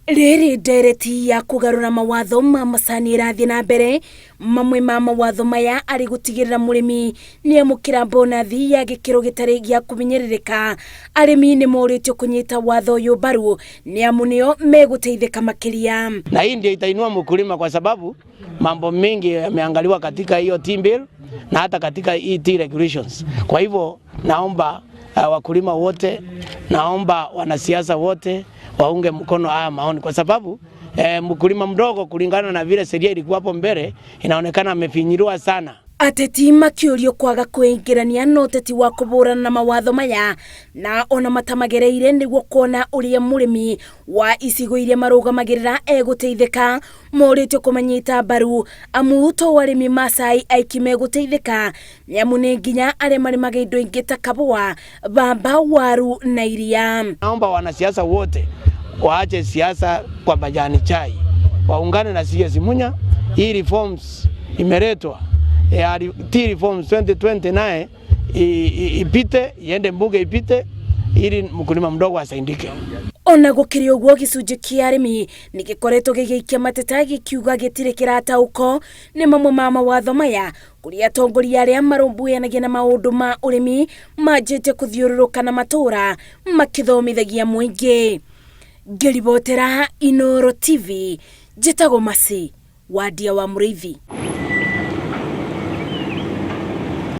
Rĩrĩ ndereti ya kũgarũra mawatho ma macani ĩrathiĩ na mbere, mamwe ma mawatho maya arĩ gũtigĩrĩra mũrĩmi nĩamũkĩra bonathi ya gĩkĩro gĩtarĩ gĩa kũhinyĩrĩrĩka. Arĩmi nĩmorĩtio kũnyita watho ũyũ mbaru nĩamu nĩo megũteithĩka makĩria. Na hii ndio itainua mkulima kwa sababu mambo mengi yameangaliwa katika hiyo tea bill na hata katika hii tea regulations. Kwa hivyo naomba wakulima wote, naomba wanasiasa wote waunge mkono haya maoni kwa sababu mkulima mdogo kulingana na vile sheria ilikuwa hapo mbele inaonekana amefinyiliwa sana. Ateti makĩũrio kwaga kwĩingĩrania na ũteti wa kũbũrana na mawatho maya na ona matamagereire nĩguo kuona ũrĩa mũrĩmi wa icigo iria marũgamagĩrĩra egũteithĩka, morĩtio kũmanyita mbaru amu to arĩmi macai aiki megũteithĩka nĩamu nĩ nginya arĩa marĩmaga indo ingĩ ta kabũa, bamba, waru na iria. Naomba wanasiasa wote waache siasa kwa majani chai, waungane na CS Munya. Hii reforms imeletwa ya tea reforms 2020 naye ipite, iende mbunge ipite ili mkulima mdogo asaidike. Ona gũkĩrĩ ũguo, gĩcunjĩ kĩa arĩmi nĩ gĩkoretwo gĩgĩikia mateta gĩkiuga gĩtirĩ kĩrataũko nĩ mamwe ma mawatho maya, kũrĩa atongoria arĩa marũmbũyanagia na maũndũ ma ũrĩmi manjĩtie kũthiũrũrũka na matũũra makĩthomithagia mũingĩ. Ngĩribotera Inooro TV, njĩtagwo Masi Wandia wa Mũrĩithi.